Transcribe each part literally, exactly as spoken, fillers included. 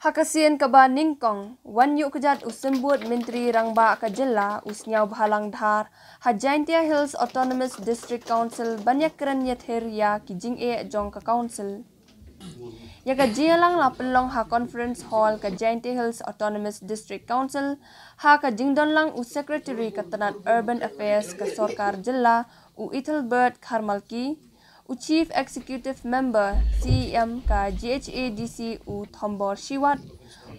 Ha ka sien kaba nyngkong, wan ïuh kjat u Symbud Myntri Rangbah ka Jylla, u Sniawbhalang Dhar, ha Jaintia Hills Autonomous District Council ban ïakren ïathir ïa ki jingeh jong ka council. Ïa ka jingïalang la pynlong ha Conference Hall ka Jaintia Hills Autonomous District Council, ha ka jingdon lang u Secretary ka tnat Urban Affairs ka Sorkar Jylla, u Ethelbert Kharmalki, u Chief Executive Member, C E M ka G H A D C, u Thombor Shiwat,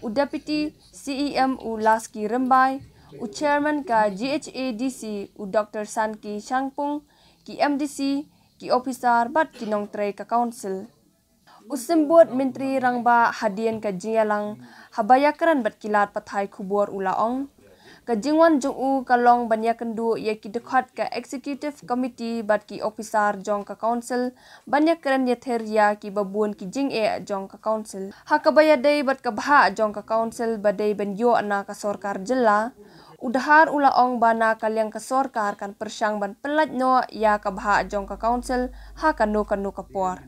u Deputy C E M, u Laski Rymbai, u Chairman ka G H A D C, u Doctor Sanki Shangpung, ki M D C, ki officer bad ki nongtrei ka council. U Symbud Myntri Rangbah hadien ka jingïalang, haba ïakren bad ki lad pathai khubor, u la ong, ka jingwan jong u ka long ban ïakynduh ïa ki dkhot ka Executive Committee bad ki officer jong ka council ban ïakren ïathir ïa kiba bun ki jingeh jong ka council. Ha kaba ïadei bad ka bhah jong ka council ba dei ban ïoh na ka Sorkar Jylla, u Dhar u la ong ba na ka liang ka sorkar kan pyrshang ban pyllait noh ïa ka bhah jong ka council ha kano kano ka por.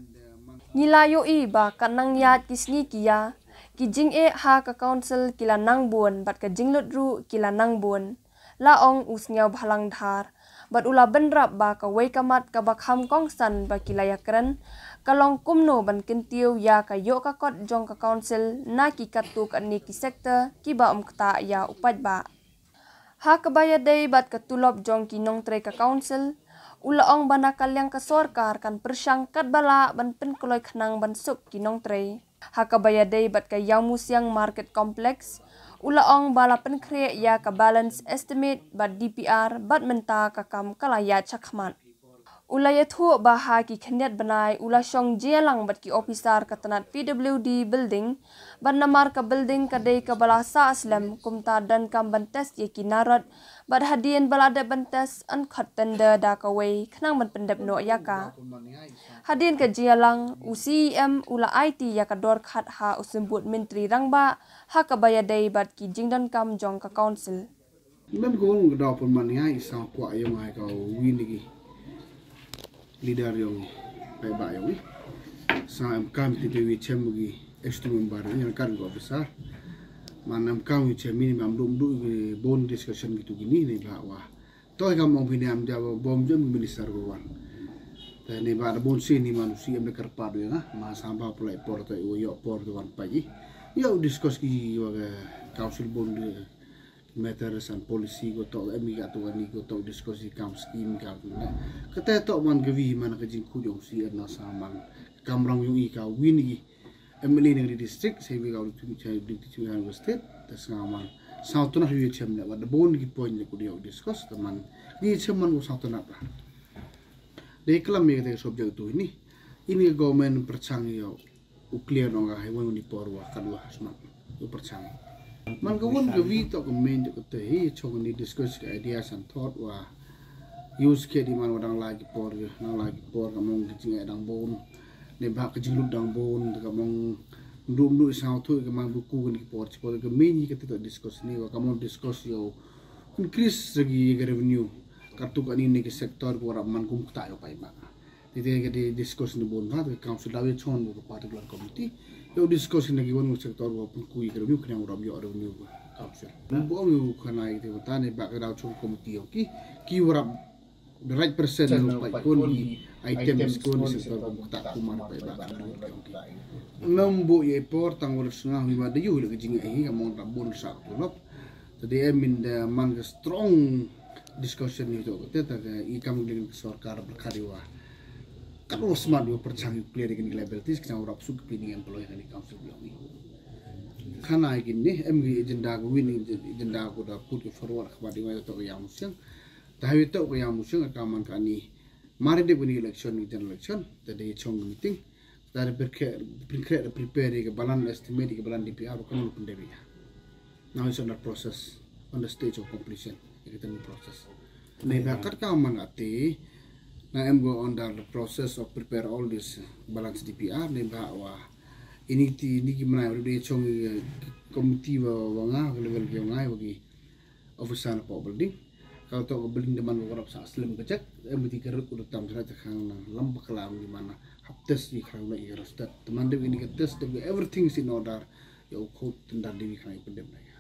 Ngi la ïohi ba katba nang ïaid ki sngi ki ïa, ki jingeh ha ka council ki la nang bun bad ka jinglut ruh ki la nang bun, la ong u Sniawbhalang Dhar. Bad u la bynrap ba kawei ka mat kaba kham kongsan ba ki la ïakren ka long kumno ban kyntiew ïa ka ïoh ka kot jong ka council na ki katto katne ki sector kiba ym ktah ïa u paidbah. Ha kaba ïadei bad ka tulop jong ki nongtrei ka council, u la ong ba na ka liang ka sorkar kan pyrshang katba lah ban pynkloi khnang ban suk ki nongtrei. Ha kaba ïadei bad ka Ïawmusiang Market Complex, u la ong ba la pynkhreh ïa ka balance estimate bad D P R bad mynta ka kam ka la ïaid shakhmat. U la ïathuh ba ha ki khyndiat bnai u la shong jingïalang bad ki officer ka tnat P W D building, bad namar ka building ka dei kaba la sah slem, kumta donkam ban test ïa ki narod, bad hadien ba la dep ban test yn khot tender da kawei khnang ban pyndep noh ïa ka. Hadien ka jingïalang, u C E M u la aiti ïa ka dorkhot ha u Symbud Myntri Rangbah ha kaba ïadei bad ki jingdonkam jong ka council. Mem ka wong ka daw pynman ïa i saw kwah ïa ngai ka win ki leader yong i, paidbah yong i. Sa em kam ti te wi chem gi executive member ni kan ko officer. Man em kam wi chem ni mam dum du gi bon discussion gitu gini ni ba wa. Toy kam ong pini am ja bom jem minister ko wan. Te ni ba da bon si ni man si em de kyrpad wi nga. Ma sa ba pulai por te u yo por te wan pa i. Yo discuss ki wa ga council bon de matters and policy ko to em i ka to ani ko to discuss i kam scheme ka tu na. Ka te to man ka wi man ka jingkhuid yong si na sa man. Kam rong yong i ka win i. M L A na ka district, sa wi ka tu cha di tu ha state, ta sa man. Sa to na wi chem ne, wa da bon ki point ne ko di discuss, ta man. Ni chem man ko sa to na ba. Dei klam ïa ka te subject tu ni. Ini ka government pyrchang ïa u clear nong ka highway ni por wa ka dua smat u pyrchang. Man ka won ka wi to ka main to ka te hi chong ni discuss ka ideas and thought wa use ke di man wa dang lai ki por, dang lai ki por ka mong ka jing dang bon. Ne ba ka jinglut dang bon ka mong dum du sa thu ka man bu ku ni ki por chi por ka main hi ka te to discuss ni wa ka mong discuss ïa u increase lagi ka revenue. Ka tu ka ni ni ka sector ko rap man kum kta ïa pai ba. Te te ka di discuss ni bun ba ka council da wi chon bu ka particular committee. Yo discuss ni ki wan sector wa pun kui ka revenue kena wa rap yo revenue ka council. Bu ong yu kana ite wa tane ba ka da chon committee yo ki ki wa rap the right percent no pa kon ki items kon ni sector bu ta kuma pa ba ka. Ngam bu ye por tang wa snga wi ma da yu le ka jing ai ka mon rap bun sa tulop. Te dei em in da man ka strong discussion ïa kata, te ta ka i kam ka sorkar ba ka dei wa. Katwa smat wa pyrshang ïa clear ïa kine ki liabilities, ka jang u rap suk ki pini employee ha kane ka council ba ïong i. Khana ïa kine em ki agenda ka win agenda ko da put ki forward ka ba dei wa ïa to ka ïa musang. Ta ha ïa to ka ïa musang ka man kane. Mar dei kane election ni general election, ta dei chong meeting. Ta dei prepare prepare prepare ïa ka balan estimate ïa ka balan D P R ka man pendek ïa. Now it's under process, on the stage of completion ïa ka tender process. Nei ba kat ka man ate na em go under the process of prepare all this balance D P R, nei ba wa ini ti ini ki mnai wa dei chong ïa committee wa wa nga ka level ki wa nga wa ki officer na pok building. Ka to ka building demand wa rap sa slim ka jek em ti ka rut u tam jana ta khang na lam bakla ngi mana hap test ïa khang na ïa rastat. Teman dei ini ka test dei everything is in order. Ïa u code tender dei khang ïa pendem na ïa.